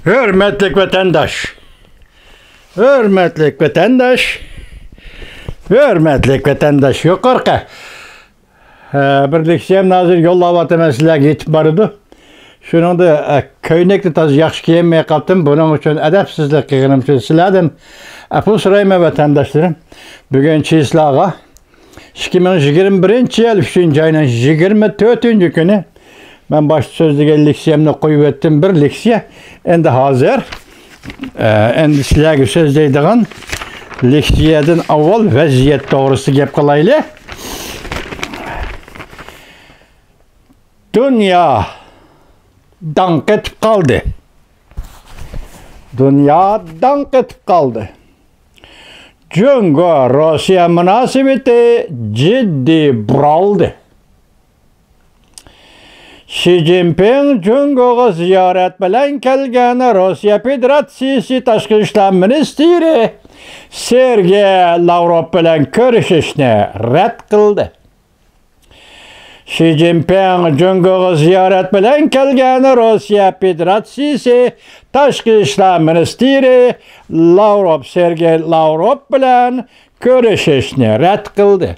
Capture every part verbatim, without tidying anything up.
ھۆرمەتلىك ۋەتەنداش! ھۆرمەتلىك ۋەتەنداش! ھۆرمەتلىك ۋەتەنداش! يۇقىرىقى، ھە، بىر لېكسىيەمنى ھازىر يوللاۋاتىمەن، سىلەرگە يېتىپ بارىدۇ. شۇنىڭدا، ئە، كۆينەكنى تازا ياخشى كىيەلمەي قاپتىمەن. بۇنىڭ ئۈچۈن ئەدەپسىزلىك قىلغىنىم ئۈچۈن سىلەردىن ئەپۇ سورايمەن، ۋەتەنداشلىرىم. بۈگۈن چىسلاغا ئىككى مىڭ يىگىرمە بىرىنچى يىل ئۈچىنچى ئاينىڭ يىگىرمە تۆتىنچى كۈنى مەن باشتا سۆزلىگەن لېكسىيەمنى قويۇۋەتتىم، بىر لېكسىيە. ئەمدى ھازىر، ئە، ئەمدى سىلەرگە سۆزلەيدىغان لېكسىيەدىن ئاۋۋال ۋەزىيەت توغرىسىدا گەپ قىلايلى. دۇنيا داڭ قېتىپ قالدى. دۇنيا داڭ قېتىپ قالدى. جۇڭگو روسىيە مۇناسىۋىتى جىددىي بۇرالدى. شى جىنپىڭ جۇڭگوغا زىيارەت بىلەن كەلگەن روسىيە فېدېراتسىيىسى تاشقى ئىشلار مىنىستىرى سېرگېي لاۋروف بىلەن كۆرۈشۈشنى رەت قىلدى. شى جىنپىڭ جۇڭگوغا زىيارەت بىلەن كەلگەن روسىيە فېدېراتسىيىسى تاشقى ئىشلار مىنىستىرى لاۋروف، سېرگېي لاۋروف بىلەن كۆرۈشۈشنى رەت قىلدى.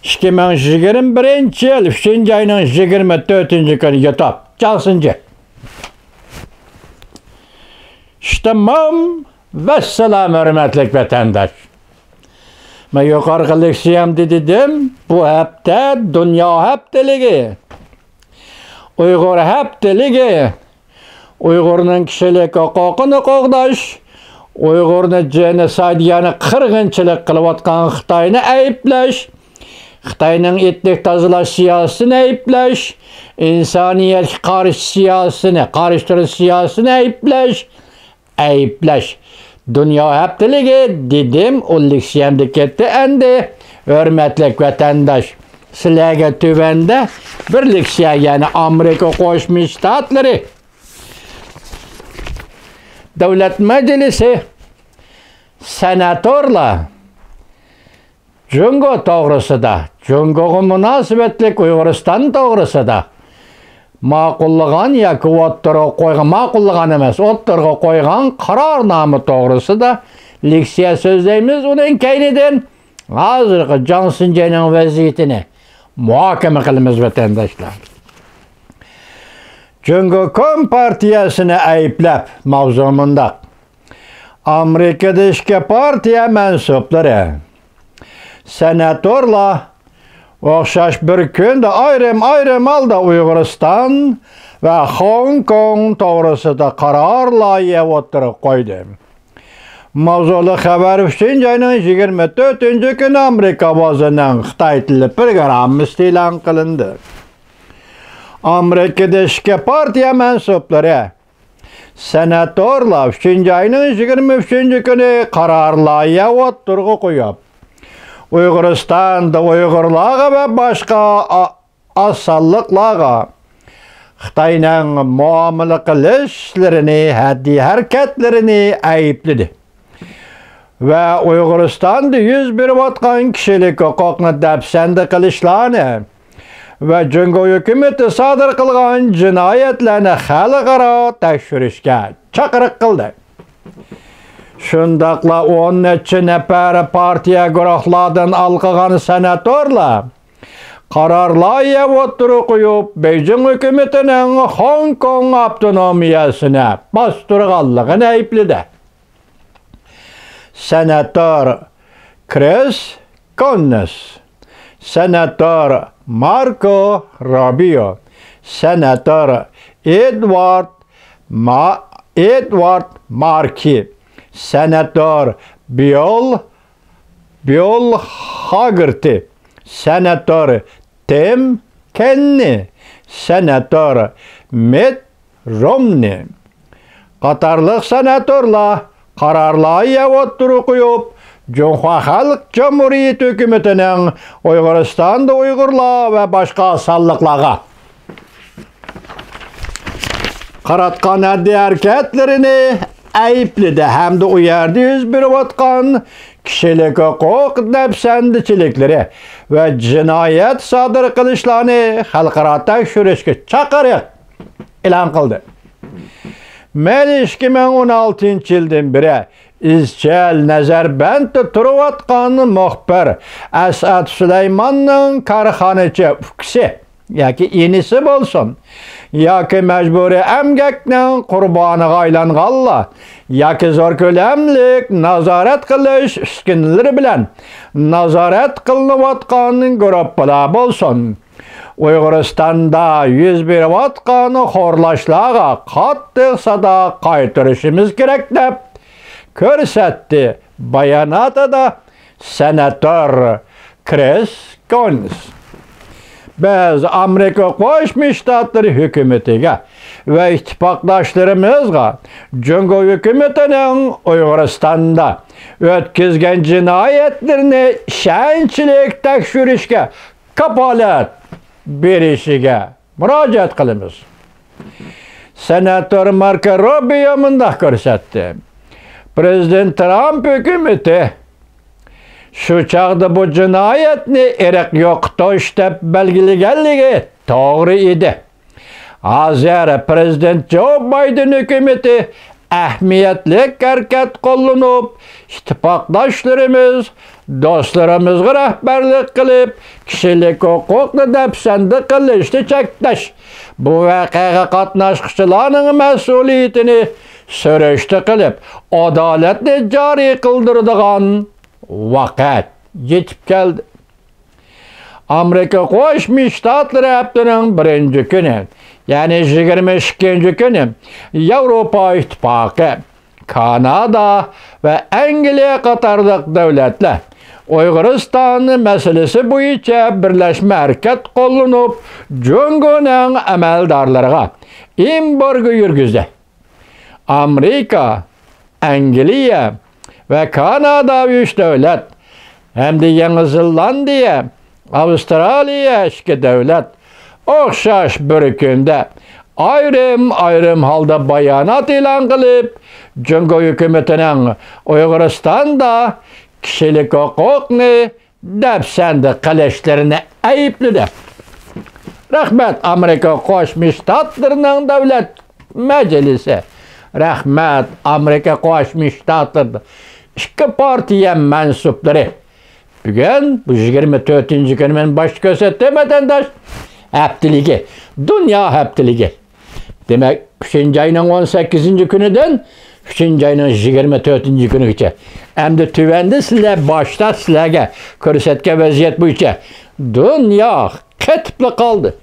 ئىككى مىڭ يىگىرمە بىرىنچى يىل ئۈچىنچى ئاينىڭ يىگىرمە تۆتىنچى كۈنى يۇتۇپ، جاڭ سىنجى. شتامام ۋەسسالام، ھۆرمەتلىك ۋەتەنداش. مەن يۇقىرىقى لېكسىيەمدە دېدىم، بۇ ھەپتە دۇنيا ھەپتىلىكى، ئۇيغۇر ھەپتىلىكى، ئۇيغۇرنىڭ كىشىلىك ھوقۇقىنى قوغداش، ئۇيغۇرنى جېنوسايد، يەنى قىرغىنچىلىق قىلىۋاتقان خىتاينى ئەيىبلەش، خىتاينىڭ ئېتنىك تازىلاش سىياسىتىنى ئەيىبلەش، ئىنسانىيەتكە قارشى سىياسىتىنى، قارشى تۇرۇش سىياسىتىنى ئەيىبلەش، ئەيىبلەش. دۇنيا ھەپتىلىكى دېدىم، ئۇ لېكسىيەمدە كەتتى ئەمدى. ھۆرمەتلىك ۋەتەنداش، سىلەرگە تۆۋەندە بىر لېكسىيە، يەنى ئامېرىكا قوشما شتاتلىرى دۆلەت مەجلىسى سېناتورلار جۇڭگو توغرىسىدا، جۇڭگوغا مۇناسىۋەتلىك ئۇيغۇرىستان توغرىسىدا ماقۇللىغان ياكى ئوتتۇرىغا قويغان، ماقۇللىغان ئەمەس، ئوتتۇرىغا قويغان قارارنامە توغرىسىدا لېكسىيە سۆزلەيمىز. ئۇنىڭ كەينىدىن ھازىرقى جاڭ سىنجەينىڭ ۋەزىيىتىنى مۇھاكىمە قىلىمىز، ۋەتەنداشلار. جۇڭگو كومپارتىيەسىنى ئەيىبلەپ، ماۋزۇ مۇنداق. ئامېرىكىدا ئىككى پارتىيە مەنسۇپلىرى، سېناتورلار ئوخشاش بىر كۈندە ئايرىم-ئايرىم ھالدا ئۇيغۇرىستان ۋە خوڭكوڭ توغرىسىدا قارار لايىھە ئوتتۇرىغا قويدى. ماۋزۇلۇق خەۋەر ئۈچىنچى ئاينىڭ يىگىرمە تۆتىنچى كۈنى ئامېرىكا ئاۋازىنىڭ خىتاي تىلى پروگراممىسىدا ئېلان قىلىندى. ئامېرىكىدا ئىككى پارتىيە مەنسۇپلىرى، سېناتورلار ئۈچىنچى ئاينىڭ يىگىرمە ئۈچىنچى كۈنى قارار لايىھە ئوتتۇرىغا قويۇپ، ئۇيغۇرىستاندا ئۇيغۇرلارغا ۋە باشقا ئا-، ئاز سانلىقلارغا خىتاينىڭ مۇئامىلە قىلىشلىرىنى، ھەددىي ھەرىكەتلىرىنى ئەيىبلىدى. ۋە ئۇيغۇرىستاندا يۈز بېرىۋاتقان كىشىلىك ھوقۇقنى دەپسەندە قىلىشلارنى ۋە جۇڭگو ھۆكۈمىتى سادىر قىلغان جىنايەتلەرنى خەلقئارا تەكشۈرۈشكە چاقىرىق قىلدى. شۇنداقلا ئون نەچچە نەپەر پارتىيە، گۇرۇھلاردىن ھالقىغان سېناتورلار قارار لايىھە ئوتتۇرىغا قويۇپ، بېيجىڭ ھۆكۈمىتىنىڭ خوڭكوڭ ئاپتونومىيەسىنى باستۇرغانلىقىنى ئەيىبلىدى. سېناتور كرىس كوننېس، سېناتور ماركو روبىيو، سېناتور ئېدۋارد ما-، ئېدۋارد ماركى، سېناتور بيول، بيول خاگېرتى، سېناتور تىم كېننى، سېناتور مىت رومنى قاتارلىق سېناتورلار قارار لايىھە ئوتتۇرىغا قويۇپ، جۇڭخۇا خەلق جۇمھۇرىيىتى ھۆكۈمىتىنىڭ ئۇيغۇرىستاندا ئۇيغۇرلار ۋە باشقا سانلىقلارغا قاراتقان ھەددىي ھەرىكەتلىرىنى ئەيىبلىدى ھەمدە ئۇ يەردە يۈز بېرىۋاتقان كىشىلىك ھوقۇق دەپسەندىچىلىكلىرى ۋە جىنايەت سادىر قىلىشلارنى خەلقئارا تەكشۈرۈشكە چاقىرىق ئېلان قىلدى. مەيلى ئىككى مىڭ ئون ئالتىنچى يىلدىن بېرى ئىزچىل نەزەربەندتە تۇرۇۋاتقان مۇخبىر ئەسئەت سۇلايماننىڭ كارخانىچى ئۇكىسى ياكى ئىنىسى بولسۇن، ياكى مەجبۇرىي ئەمگەكنىڭ قۇربانىغا ئايلانغانلار، ياكى زور كۆلەملىك نازارەت قىلىش ئۈسكۈنىلىرى بىلەن نازارەت قىلىنىۋاتقان گۇرۇپپىلار بولسۇن، ئۇيغۇرىستاندا يۈز بېرىۋاتقان خورلاشلارغا قاتتىق سادا قايتۇرۇشىمىز كېرەك، دەپ كۆرسەتتى باياناتىدا سېناتور كرىس كونس. بىز ئامېرىكا قوشما شتاتلىرى ھۆكۈمىتىگە ۋە ئىتتىپاقداشلىرىمىزغا جۇڭگو ھۆكۈمىتىنىڭ ئۇيغۇرىستاندا ئۆتكۈزگەن جىنايەتلىرىنى ئىشەنچلىك تەكشۈرۈشكە كاپالەت بېرىشىگە مۇراجىئەت قىلىمىز. سېناتور ماركو روبىيو مۇنداق كۆرسەتتى: پىرېزىدېنت ترامپ ھۆكۈمىتى شۇ چاغدا بۇ جىنايەتنى ئىرق يوقىتىش دەپ بەلگىلىگەنلىكى توغرا ئىدى. ھازىر پىرېزىدېنت جو بايدېن ھۆكۈمىتى ئەھمىيەتلىك ھەرىكەت قوللىنىپ، ئىتتىپاقداشلىرىمىز، دوستلىرىمىزغا رەھبەرلىك قىلىپ، كىشىلىك ھوقۇقنى دەپسەندە قىلىشنى چەكلەش، بۇ ۋەقەگە قاتناشقۇچىلارنىڭ مەسئۇلىيىتىنى سۈرۈشتە قىلىپ، ئادالەتنى جارى قىلدۇرىدىغان ۋاقىت يېتىپ كەلدى. ئامېرىكا قوشما شتاتلىرى ھەپتىنىڭ بىرىنچى كۈنى، يەنى يىگىرمە ئىككىنچى كۈنى ياۋروپا ئىتتىپاقى، كانادا ۋە ئەنگلىيە قاتارلىق دۆلەتلەر ئۇيغۇرىستان مەسىلىسى بويىچە بىرلەشمە ھەرىكەت قوللىنىپ، جۇڭگونىڭ ئەمەلدارلىرىغا ئېمبارگو يۈرگۈزدى. ئامېرىكا، ئەنگلىيە ۋە كانادا ئۈچ دۆلەت ھەمدە يېڭى زېلاندىيە، ئاۋسترالىيە ئىككى دۆلەت ئوخشاش بىر كۈندە ئايرىم-ئايرىم ھالدا بايانات ئېلان قىلىپ، جۇڭگو ھۆكۈمىتىنىڭ ئۇيغۇرىستاندا كىشىلىك ھوقۇقنى دەپسەندە قىلىشلىرىنى ئەيىبلىدى. رەھمەت، ئامېرىكا قوشما شتاتلىرىنىڭ دۆلەت مەجلىسى. رەھمەت، ئامېرىكا قوشما شتاتلىرىدا ئىككى پارتىيە مەنسۇپلىرى. بۈگۈن بۇ يىگىرمە تۆتىنچى كۈنى مەن باشتا كۆرسەتتىم، ۋەتەنداش. ھەپتىلىكى، دۇنيا ھەپتىلىكى. دېمەك، ئۈچىنچى ئاينىڭ ئون سەككىزىنچى كۈنىدىن ئۈچىنچى ئاينىڭ يىگىرمە تۆتىنچى كۈنىگىچە. ئەمدى تۆۋەندە سىلەر باشتا سىلەرگە كۆرسەتكەن ۋەزىيەت بويىچە دۇنيا قېتىپلا قالدى.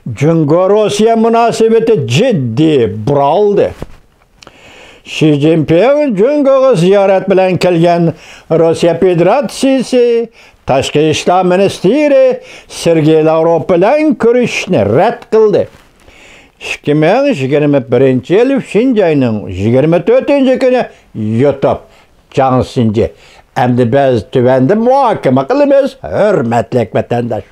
جۇڭگو روسىيە مۇناسىۋىتى جىددىي بۇرالدى. شى جىنپىڭ جۇڭگوغا زىيارەت بىلەن كەلگەن روسىيە فېدېراتسىيىسى تاشقى ئىشلار مىنىستىرى سېرگېي لاۋروف بىلەن كۆرۈشۈشنى رەت قىلدى. ئىككى مىڭ يىگىرمە بىرىنچى يىل ئۈچىنچى ئاينىڭ يىگىرمە تۆتىنچى كۈنى يۇتۇپ، جاڭ سىنجى. ئەمدى بىز تۆۋەندە مۇھاكىمە قىلىمىز، ھۆرمەتلىك ۋەتەنداش.